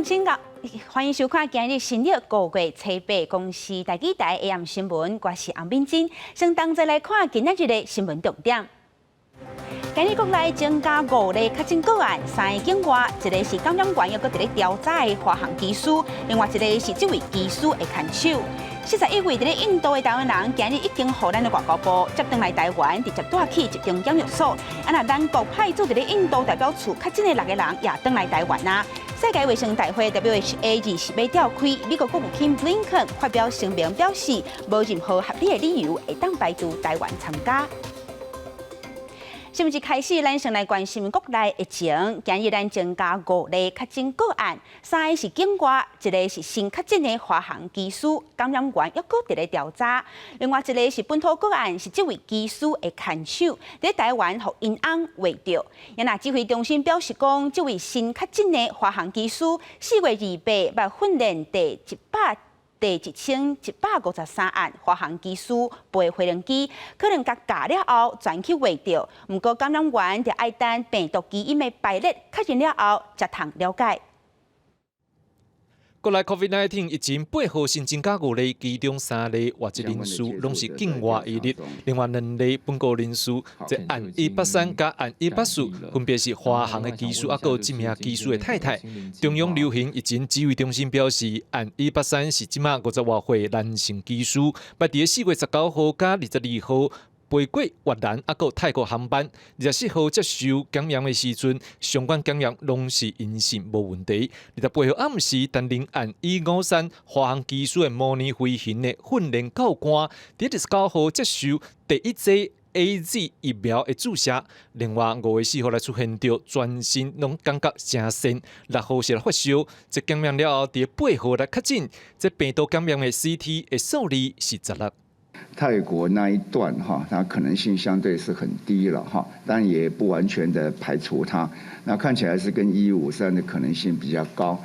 眾請好，歡迎收看今日新曆5月初8公視第二台 AM 新聞，我是洪敏珍。先同齊來看今仔日的新聞重點。今日國內增加五例確診個案，三个境外，一个是感染源猶閣佇咧調查的華航機師，另外一个是這位機師的牽手。41位佇咧印度的台灣人，今日已經予咱的外交部接轉來台灣，直接帶去集中檢疫所。啊，若咱國派駐佇咧印度代表處確診的六個人也轉來台灣啊。世界衛生大會 WHO 20日召開，美國國務卿布林肯發表聲明表示，無任何合理的理由會當排除台灣參加。新聞一開始，咱先來關心國內疫情。今日咱增加五例確診個案，三个是境外，一个是新確診的華航機師感染源，猶閣佇咧調查。另外一个是本土個案，是這位機師的牽手，佇台灣予𪜶翁畫著。啊，若指揮中心表示講，這位新確診的華航機師4月28捌訓練第1153案華航機師飛飛行機，可能共咬了後轉去畫著。毋過感染源就愛等病毒基因的排列確認了後，才通了解。國內 COVID-19 疫情8號新增加五例，其中三例外籍人士攏是境外移入，另外兩例本國人士，這案183佮案184，分別是華航的機師，抑閣有這名機師的太太。中央流行疫情指揮中心表示，案183是這馬50外歲男性機師，捌佇4月19號佮22號飛過越南抑閣泰國航班，24號接受檢驗的時陣，相關檢驗攏是陰性無問題。28號暗時擔任案153華航機師的模擬飛行的訓練教官，佇29號接受第一劑 AZ 疫苗的注射。另外5月4號來出現著全身攏感覺誠鉎，6號是來發燒，這檢驗了後，佇8號來確診，這病毒感染的 CT 的數字是16。泰國那一段哈，它可能性相對是很低了哈，但也不完全的排除它。那看起來是跟153的可能性比較高。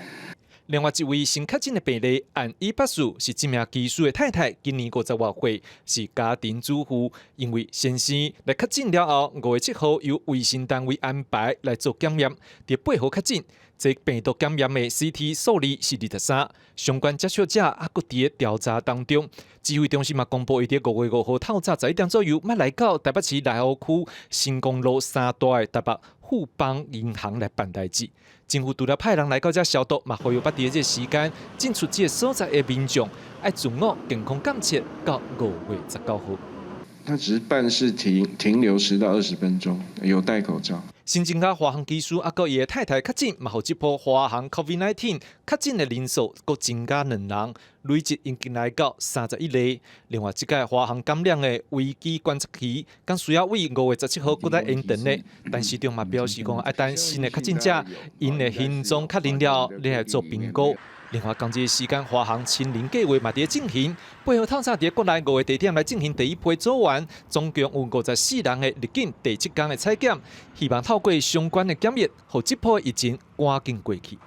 另外一位新確診的病例，案184是這名機師的太太，今年50外歲，是家庭主婦。因為先生來確診了後，5月7號由衛生單位安排來做檢驗，佇8號確診，這病毒感染的 CT 數字是23，相關接觸者猶閣佇調查當中。指揮中心嘛公布，伊佇5月5號透早11點左右，捌來到台北市內湖區新光路三段的台北富邦銀行來辦代誌。政府除了派人來到遮消毒，嘛呼籲捌佇這個時間進出這個所在的民眾，愛自我健康監測到5月19號。他只是辦事停留10到20分鐘，有戴口罩。新增加華航機師抑閣伊的太太確診，嘛予這波華航 COVID-19 確診的人數閣增加兩人，累計已經來到31例。另外，這屆華航感染的危機觀察期，將需要為5月17號閣再延長的。陳時中嘛表示講，愛等新的確診者𪜶的行蹤確認了後，再來做評估。另外，仝一个時間，華航清零計劃嘛佇咧進行。8號透早佇國內五個地點來進行第一批組員，總共有54人的入境第七工的採檢，希望透過相關的檢疫，予這波疫情趕緊過去。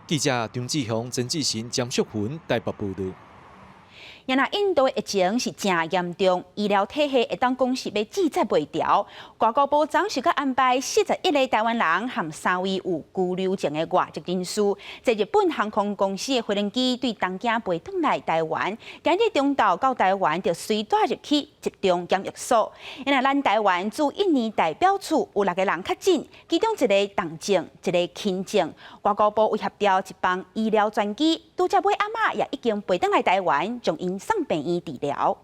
記者張志雄、曾志成、江淑芬台北報導。若印度的疫情是誠嚴重，醫療體系會當講是欲支載袂牢。外交部昨時閣安排41个台灣人和三位有居留證的外籍人士，坐日本航空公司的飛行機對東京飛轉來台灣。今日中晝到台灣就隨帶入去集中檢疫所。因為咱台灣駐印尼代表處有六個人確診，其中一个重症，一个輕症。外交部有協調一班醫療專機，拄才尾暗仔也已經飛轉來台灣，將𪜶送病院治療。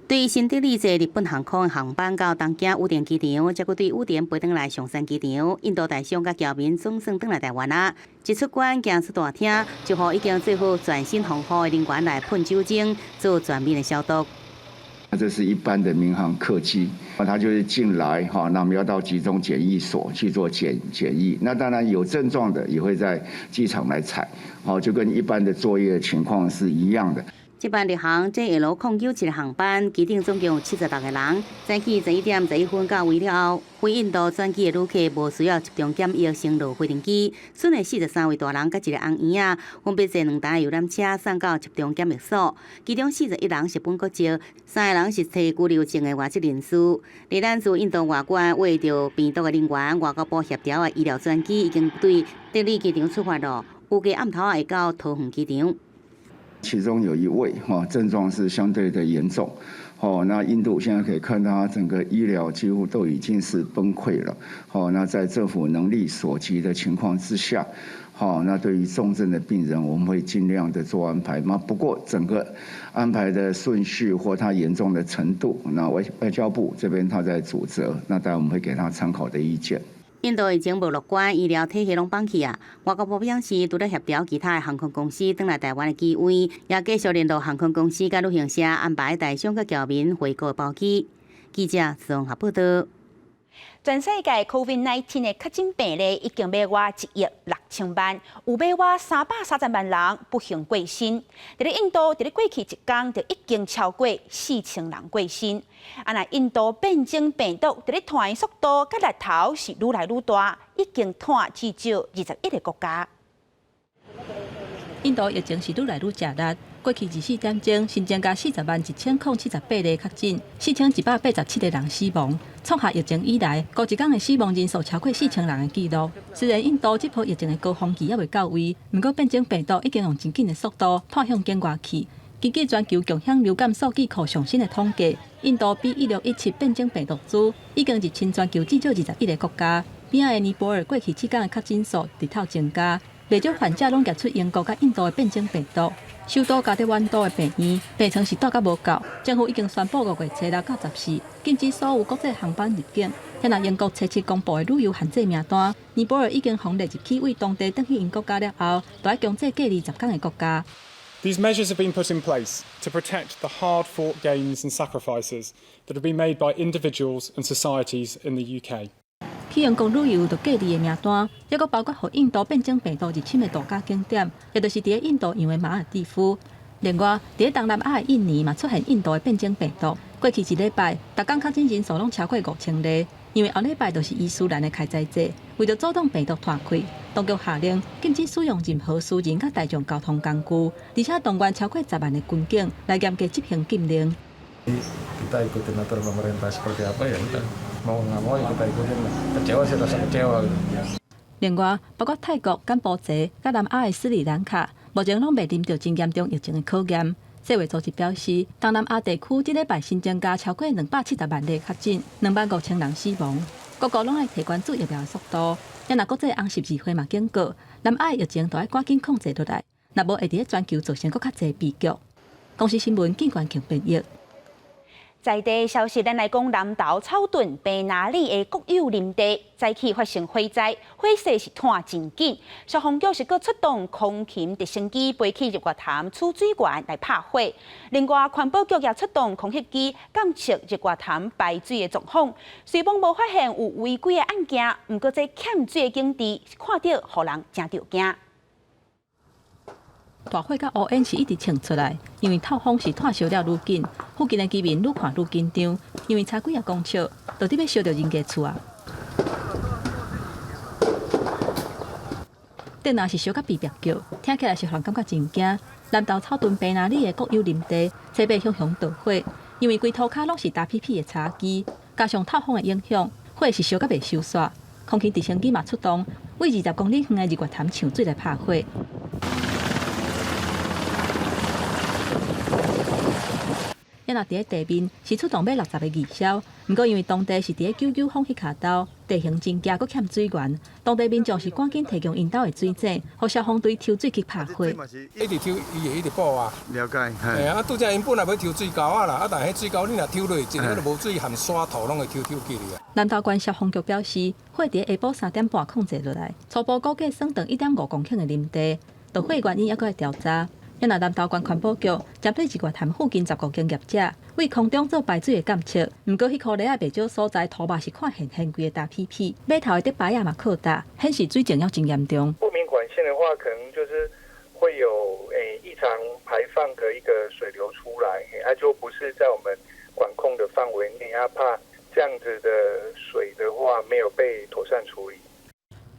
對新德里坐日本航空的航班到東京羽田機場，才閣對羽田飛轉來松山機場。印度大使佮僑民總算轉來台灣啊！一出關行出大廳，就予已經做好全身防護的人員來噴酒精，做全面的消毒。那這是一般的民航客機，他就是進來哈，那我們要到集中檢疫所去做檢疫。那當然有症狀的也會在機場來採，好，就跟一般的作業情況是一樣的。這班日航 JL0971航班，機頂總共有76個人。早起11點11分到位了後，飛印度轉機的旅客無需要集中檢疫，先落飛行機。賰的43位大人佮一個翁嬰仔，分別坐兩台遊覽車送到集中檢疫所。其中41人是本國籍，3個人是持居留證的外籍人士。佇咱駐印度外館為著病毒的人員，外交部協調的醫療專機已經對德里機場出發囉，預計暗頭仔會到桃園機場。其中有一位哈症狀是相對的嚴重，哦，那印度現在可以看到，整個醫療幾乎都已經是崩潰了，哦，那在政府能力所及的情況之下，好，那對於重症的病人，我們會盡量的做安排。那不過整個安排的順序或他嚴重的程度，那外交部這邊他在主責，那當然我們會給他參考的意見。印度疫情無樂觀，醫療體系攏崩去啊！外交部表示，除了協調其他的航空公司轉來台灣的機位，也繼續聯絡航空公司佮旅行社安排台商佮僑民回國包機。記者綜合報道。全世界 COVID-19 的確診病例已經欲倚1億6千萬，有欲倚330萬人不幸過身。佇咧印度，佇咧過去一工就已經超過4000人過身。啊，若印度變種病毒佇咧傳的速度佮力頭是愈來愈大，已經傳至少21個國家。印度疫情是愈來愈食力。過去24點鐘新增加401,078例確診，4187個人死亡，創下疫情以來孤一工的死亡人數超過4000人的紀錄。雖然印度這波疫情的高峰期猶未到位，毋過變種病毒已經用真緊的速度傳向境外去。根據全球共享流感數據庫上新的統計，印度 B.1.617變種病毒株已經入侵全球至少21個國家。邊仔的尼泊爾過去七工的確診數直透增加，袂少患者攏檢出英國佮印度的變種病毒。首都加德滿都的病院病床是蹛甲無夠，政府已經宣布5月初六到14禁止所有國際航班入境。遐若英國初七公布的旅遊限制名單，尼泊爾已經予列入去對當地轉去𪜶國家了後，著愛強制隔離10工的國家。 These measures have been put in place to protect the hard-fought gains and sacrifices that have been made by individuals and societies in the UK. 去英國旅遊著隔離的名單，抑閣包括予印度變種病毒入侵的度假景點，也就是佇咧印度洋的馬爾地夫。另外，佇咧東南亞的印尼嘛出現印度的變種病毒。過去一禮拜，逐工確診人數攏超過5000例。因為後禮拜就是伊斯蘭的開齋節，為著阻擋病毒傳開，當局下令禁止使用任何私人佮大眾交通工具，而且動員超過10萬的軍警來嚴格執行禁令。 Kita ikutin aturan pemerintah seperti apa ya udah mau nggak mau ya kita ikutin lah. Kecewa sih rasa kecewa gitu. 另外，包括泰國、柬埔寨、佮南亞的斯里蘭卡，目前攏未臨著真嚴重疫情的考驗。世衛組織表示，東南亞地區這禮拜新增加超過270萬例確診，2萬5千人死亡。各國攏愛提關注疫苗的速度。抑若國際紅十字會嘛警告，南亞的疫情著愛趕緊控制落來，若無會佇咧全球造成閣較濟悲劇。公視新聞警官強編譯。在地消息，咱來講南投草屯坪林里的國有林地，早起發生火災，火勢是湠真緊，消防局是閣出動空勤直升機飛去日月潭取水源來拍火。另外，環保局也出動空翕機監測日月潭排水的狀況。雖罔無發現有違規的案件，毋過這欠水的景致，看著予人誠著驚。大火佮烏煙是一直衝出來，因為透風是湠燒了愈緊，附近的居民愈看愈緊張，因為差幾仔公尺，就佇欲燒著人家厝啊！電若是燒甲嗶嗶叫，聽起來是予人感覺真驚。南投草屯坪林里的國有林地，初八熊熊著火，因為規塗跤攏是焦沬沬的柴枝，加上透風的影響，火是燒甲袂收煞。空勤直升機嘛出動，對20公里遠的日月潭搶水來拍火。抑若佇咧地面是出動欲60個義消，毋過因為當地是佇咧九九峰彼跤兜，地形真崎，閣欠水源，當地民眾是趕緊提供𪜶兜的水井，予消防隊抽水去拍火。一直抽，伊會一直補啊。了解。嘿啊，拄才𪜶本來欲抽水溝仔啦，啊，但彼水溝你若抽落去，一個就無水，含沙土攏會抽抽起去啊。南投縣消防局表示，火佇下晡3點半控制落來，初步估計損斷1.5公頃的林地，著火原因猶閣會調查。抑若南投縣環保局針對日月潭附近15間業者，對空中做排水的監測，毋過彼箍犁仔袂少所在塗肉是看現現規个焦沬沬，碼頭的竹排仔嘛擴大，顯示水情猶真嚴重。不明管線的話，可能就是會有異常排放的一個水流出來，啊就不是在我們管控的範圍內，啊怕這樣子的水的話沒有被妥善處理。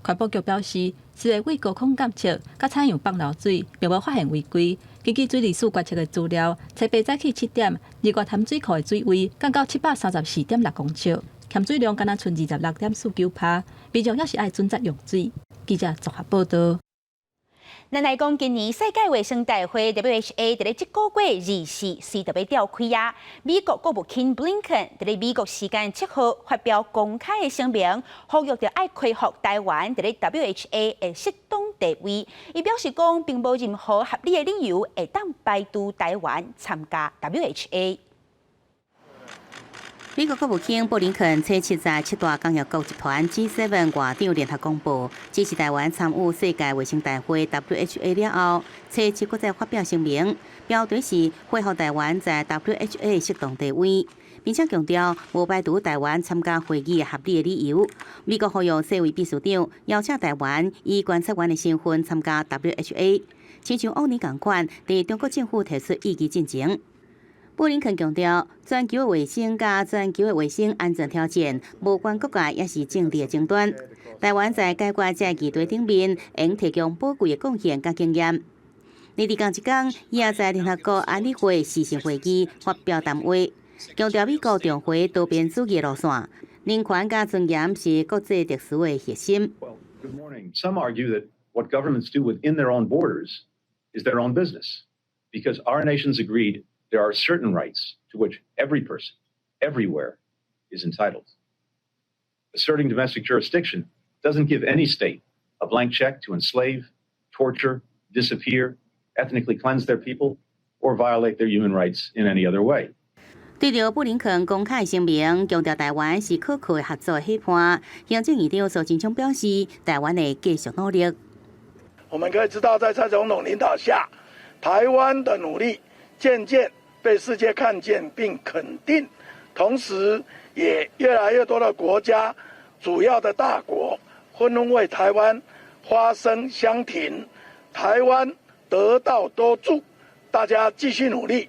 環保局表示，是會為高空監測，佮採樣放流水，並無發現違規。根據水利署觀測的資料，初八早起7點，二月潭水庫的水位降到734.6公尺，含水量敢若賰26.49趴，民眾猶是愛準則用水。記者綜合報道。咱來講，今年世界衛生大會 WHA 佇咧這個月24時就欲召開啊。美國國務卿布林肯佇咧美國時間7號發表公開的聲明，呼籲著愛恢復台灣佇咧 WHA 的適當地位。伊表示講，並無任何合理的理由會當排除台灣參加 WHA。美國國務卿布林肯初七在七大工業國集團 G7 外長聯合公報，支持台灣參與世界衛生大會 WHA 了後，初七閣再發表聲明，標題是恢復台灣在 WHA 適當地位，並且強調無排除台灣參加會議合理的理由。美國呼籲世衛秘書長邀請台灣以觀察員的身份參加 WHA，親像往年仝款，佇中國政府提出異議進前。布林肯強調，全球的衛生佮全球的衛生安全挑戰，無關國界，抑是政治的爭端。台灣在解決這個議題頂面，會提供寶貴的貢獻佮經驗。而佇仝一工，伊也在聯合國安理會視訊會議發表談話，強調美國重回多邊主義路線，人權佮尊嚴是國際秩序的核心。 Good morning. Some argue that what governments do within their own borders is their own business, because our nations agreed there are certain rights to which every person, everywhere, is entitled. Asserting domestic jurisdiction doesn't give any state a blank check to enslave, torture, disappear, ethnically cleanse their people, or violate their human rights in any other way. 對著布林肯公開聲明，強調台灣是可靠的合作夥伴。行政院長蘇貞昌表示，台灣會繼續努力。我們可以知道，在蔡總統領導下，台灣的努力漸漸被世界看見並肯定，同時也越來越多的國家，主要的大國紛紛為台灣發聲相挺，台灣得道多助，大家繼續努力。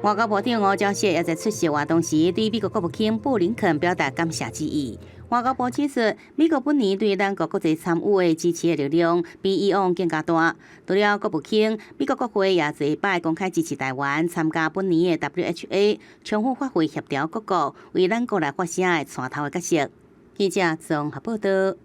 外交部長吳釗燮也在出席活動時，對美國國務卿布林肯表達感謝之意。外交部指出，美國本年對咱國國際參與的支持的力量比以往更加大。除了國務卿，美國國會也這擺公開支持台灣參加本年的 WHA，充分發揮協調各國為咱國來發聲的帶頭的角色。記者綜合報道。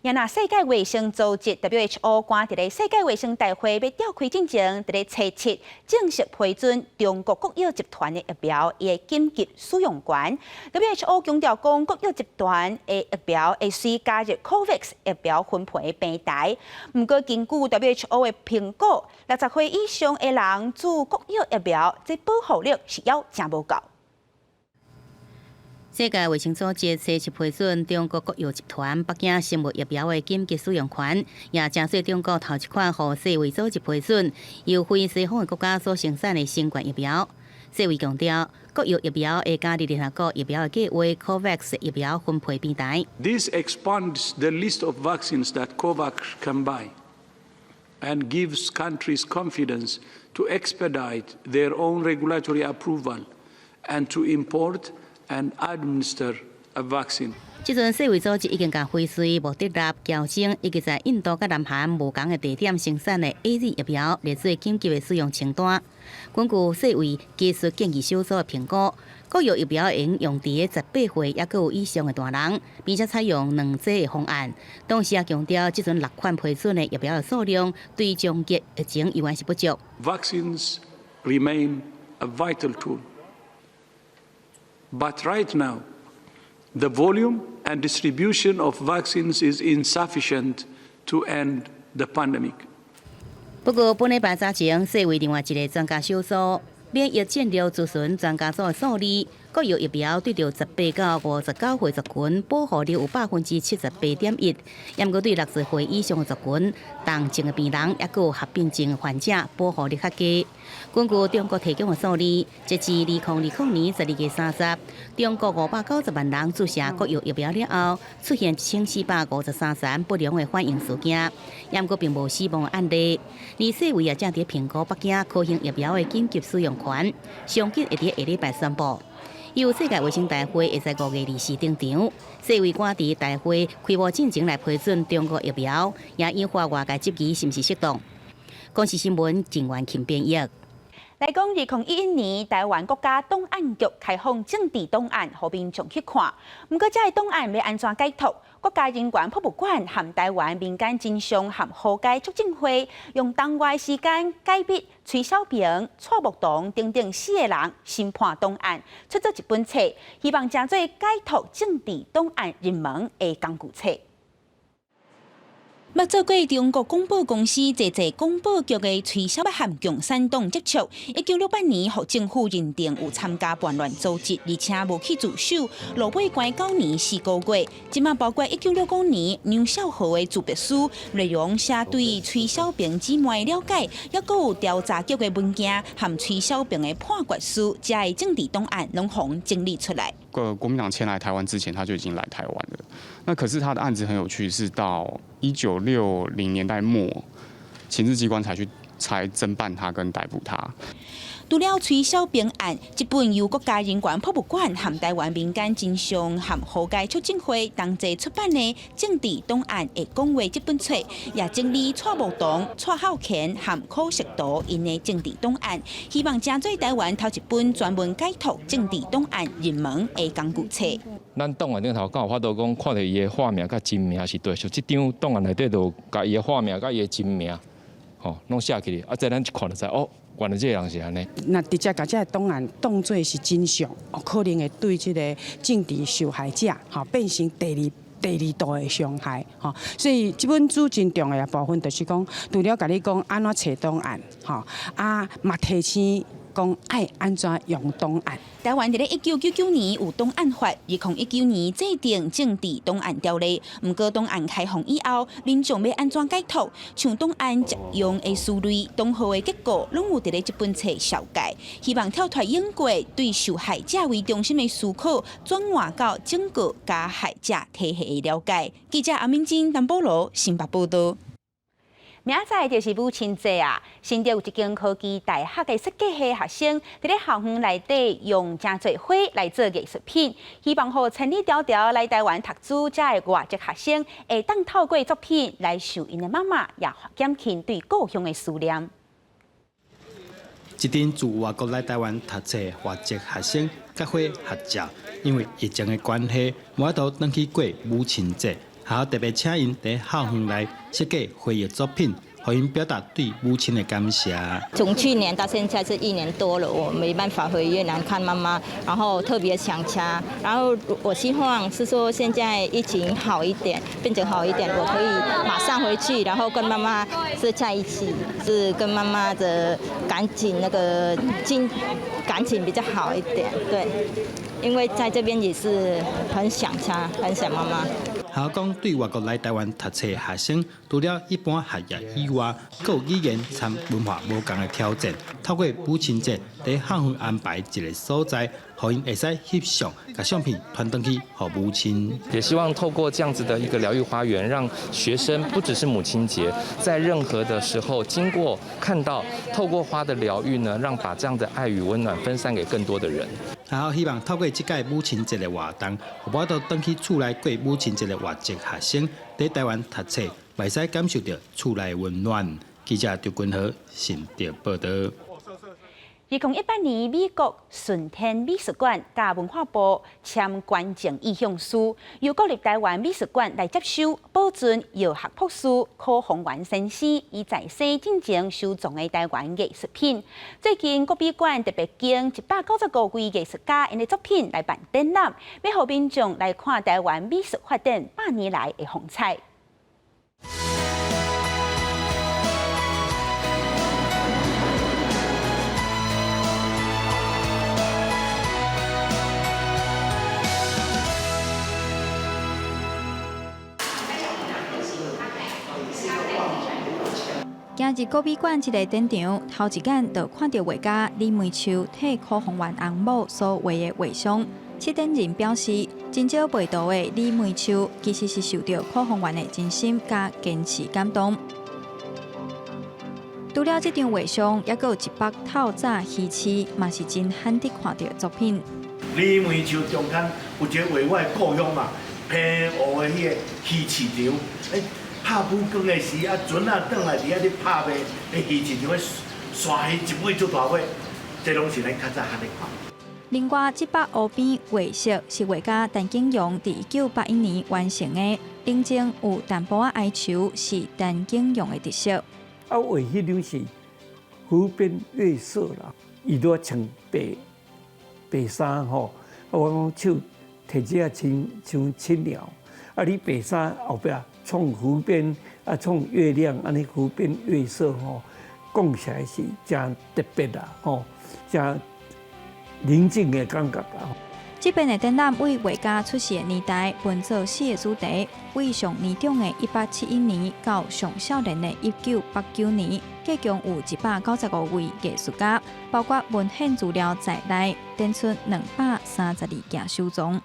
也若世界衛生組織 WHO 趕佇咧世界衛生大會欲召開進前，佇咧初七正式批准中國國藥集團的疫苗伊的緊急使用權。WHO 強調講，國藥集團的疫苗會隨加入 COVAX 疫苗分配的平台。毋過根據 WHO 的評估，60歲以上的人注國藥疫苗，這保護力是猶誠無夠。世界衛生組織初七批准中國國藥集團北京生物疫苗的緊急使用權，也成做中國頭一款予世衛組織批准由非西方的國家所生產的新冠疫苗。世衛強調，國藥疫苗會加入聯合國疫苗的計劃 COVAX 疫苗分配平台。 This expands the list of vaccines that COVAX can buy and gives countries confidence to expedite their own regulatory approval and to import and administer a vaccine. 這陣世衛組織已經共輝瑞、莫德納、喬森以及在印度佮南韓無仝的地點生產的 AZ 疫苗列做緊急的使用清單。根據世衛技術建議小組的評估，國藥疫苗會用佇18歲抑閣有以上的大人，並且採用兩劑的方案。同時也強調，這陣六款批准的疫苗的數量對終結疫情依然是不足。 Vaccines remain a vital tool. But right now, the volume and distribution of vaccines is insufficient to end the pandemic. 不過，本禮拜早前，世衛另外一個專家小組免疫戰略諮詢專家組的數字，國藥疫苗對著18到59歲族群保護率有78.1%，毋過對60歲以上的族群、重症的病人，抑閣有合併症患者保護率較低。根據中國提供的數字，截至2020年12月30，中國590萬人注射國藥疫苗了後，出現1453宗不良的反應事件，毋過並無死亡案例。而世衛也正佇評估北京科興疫苗的緊急使用權，上緊會佇下禮拜宣布。由世界衛生大會會在5月24登場，世衛趕佇大會開幕進前來批准中國疫苗，也引發外界質疑是毋是適當。公視新聞鄭元慶編譯。來講，2011年，台灣國家檔案局開放政治檔案，予民眾去看。毋過，這个檔案欲按怎解讀？國家人權博物館和台灣民間真相和和解促進會，用仝外時間解密崔小平、蔡木棠等等四个人審判檔案，出做一本冊，希望成做解讀政治檔案入門的工具冊。捌做過中國廣播公司坐坐廣播局的崔小和共產黨接觸，1968年，予政府認定有參加叛亂組織，而且無去自首，落尾關9年4個月。這馬包括1965年楊少豪的自白書，內容寫對崔小平姊妹了解，抑閣有調查局的文件和崔小平的判決書，這个政治檔案攏予整理出來。個國民黨遷來台灣之前，他就已經來台灣了。那可是他的案子很有趣，是到1960年代末，情治機關才去才偵辦他跟逮捕他。除了崔小平案，這本由國家人權博物館和台灣民間真相和和解促進會同齊出版的《政治檔案會講話》這本冊，也整理蔡木棠、蔡孝乾和柯錫圖𪜶的政治檔案，希望成做台灣頭一本專門解讀政治檔案入門的工具冊。咱檔案頂頭敢有法度講，看著伊的化名佮真名是對，像這張檔案內底就共伊的化名佮伊的真名，吼，攏寫起來，啊，這咱一看就知，哦，原來這个人是按呢。若直接共這个檔案當做是真相，可能會對這个政治受害者，吼變成第二度的傷害，吼。所以這本書真重要的部分就是講，除了共你講按怎揣檔案，吼，啊嘛提醒講愛按怎用檔案。台灣佇咧1999年有檔案法，2019年制定政治檔案條例。毋過檔案開放以後，民眾欲按怎解讀，像檔案借用的思慮、檔號的結構，攏有佇咧這本冊紹介。希望跳脫英國對受害者為中心的思考，轉換到整個加害者體系的了解。記者阿敏珍、陳保羅新北報道。明仔載就是母親節啊！新竹有一間科技大學的設計系學生，佇咧校園內底用誠濟花來做藝術品，希望予千里迢迢來台灣讀書遮的外籍學生，會當透過作品來受𪜶的媽媽，也減輕對故鄉的思念。一陣自外國來台灣讀冊外籍學生共花合照，因為疫情的關係，無法度轉去過母親節。學校特別請𪜶佇校園內設計花藝作品，予𪜶表達對母親的感謝。從去年到現在是一年多了，我沒辦法回越南看媽媽，然後特別想家。然後我希望是說現在疫情好一點，變成好一點，我可以馬上回去，然後跟媽媽是在一起，是跟媽媽的感情那個感情比較好一點。對，因為在這邊也是很想家，很想媽媽。校講對外國來台灣讀冊學生，除了一般學業以外，閣有語言參文化無仝的挑戰。透過母親節，佇校園安排一个所在，予𪜶會使翕相，共相片傳轉去予母親。也希望透過這樣子的一個療癒花園，讓學生不只是母親節，在任何的時候經過看到，透過花的療癒呢，讓把這樣的愛與溫暖分散給更多的人。學校希望透過這屆母親節的活動，予無法度轉去厝內過母親節的外籍學生，佇台灣讀冊，會使感受著厝內溫暖。記者張君和新竹報道。2018年，美國順天美術館佮文化部簽捐贈意向書，由國立台灣美術館來接收保存藥學博士柯宏元先生伊在世進前收藏的台灣藝術品。最近國美館特別揀195位藝術家𪜶的作品來辦展覽，欲予民眾來看台灣美術發展100年來的風采。今日國美館這个展場，頭一眼就看著畫家李梅秋替柯宏源翁某所畫的畫像。策展人表示，真少賣圖的李梅秋，其實是受著柯宏源的真心佮堅持感動。除了這張畫像，猶閣有一幅透早魚市，嘛是真罕得看著的作品。李梅秋中間有一个畫我的故鄉嘛，澎湖的彼个魚市場，拍浮光的時，船仔轉來佇遐咧拍賣，彼魚市場彼沙魚一尾足大尾，這攏是咱較早罕咧看。另外，這幅湖邊月色是畫家陳景陽佇1981年完成的，頂前有淡薄仔哀愁，是陳景陽的特色。畫彼張是湖邊月色啦，伊都穿白白衫吼，我講手提這親像青鳥，你白衫後壁創湖邊，創月亮，按呢湖邊月色吼，講起來是誠特別啦吼，誠寧靜的感覺啦。這遍的展覽為畫家出世的年代分做四个主題，為上年長的1871年到上少年的1989年，計共有195位藝術家，包括文獻資料在內，展出232件收藏。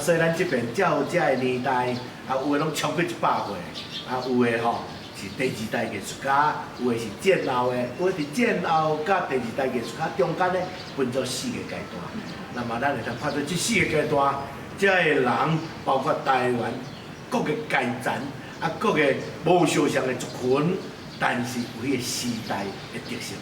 所以咱這邊照這个年代，有的攏超過100歲，有的吼是第二代藝術家，有的是戰後的，有的佇戰後佮第二代藝術家中間呢，分做四个階段。那麼咱會當看到這四個階段，這个人包括台灣各个階層，各個無相像的族群，但是有彼个時代的特色。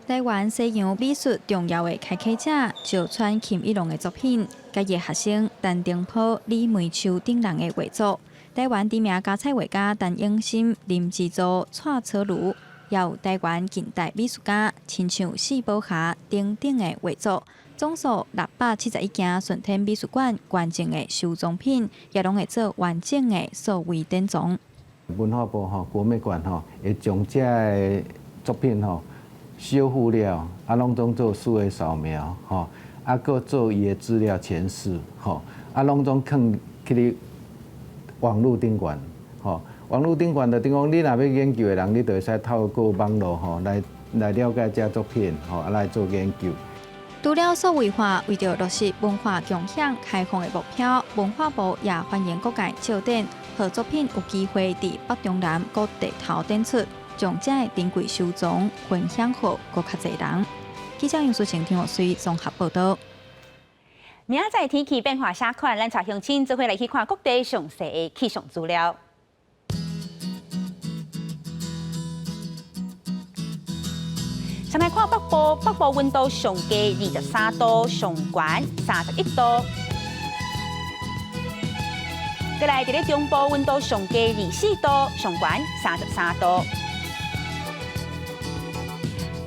台灣西洋美術重要的開啟者石川欽一郎的作品，佮伊的學生陳澄波、李梅秋等人的畫作。台灣知名膠彩畫家陳永心、林之助、蔡楚如，也有台灣近代美術家親像四寶俠等等的畫作。總數671件順天美術館捐贈的收藏品，也攏會做完整的數位典藏。文化部吼國美館吼會將這个作品吼修復了，攏總做數位掃描吼，閣做伊的資料詮釋吼，攏總囥去咧網路頂懸吼，網路頂懸就等於講，你若欲研究的人，你就會使透過網路吼來了解這作品吼，來做研究。除了數位化，為著落實文化共享開放的目標，文化部也歡迎各界借展，予作品有機會佇北中南各地頭展出，將這个珍貴收藏分享予閣較濟人。記者楊淑晴、陳玉水綜合報導。明仔載天氣變化啥款？咱帶鄉親做伙來去看各地詳細的氣象資料。先來看北部，北部溫度上低23度，上懸31度。過來佇咧中部溫度上低24度，上懸33度。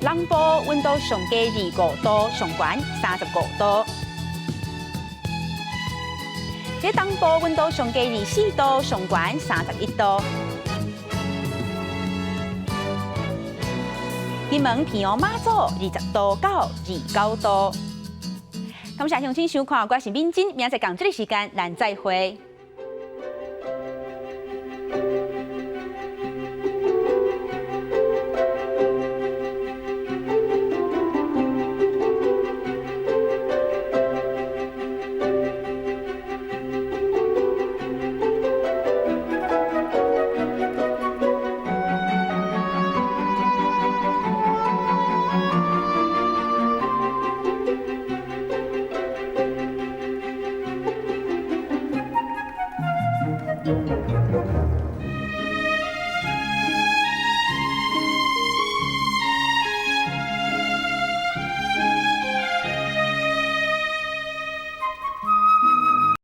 南部溫度上低25度，上懸35度。佇東部溫度上低24度，上懸31度。金門、屏東、馬祖20度到29度。感謝鄉親收看，我是敏珍，明仔載仝這个時間，咱再會。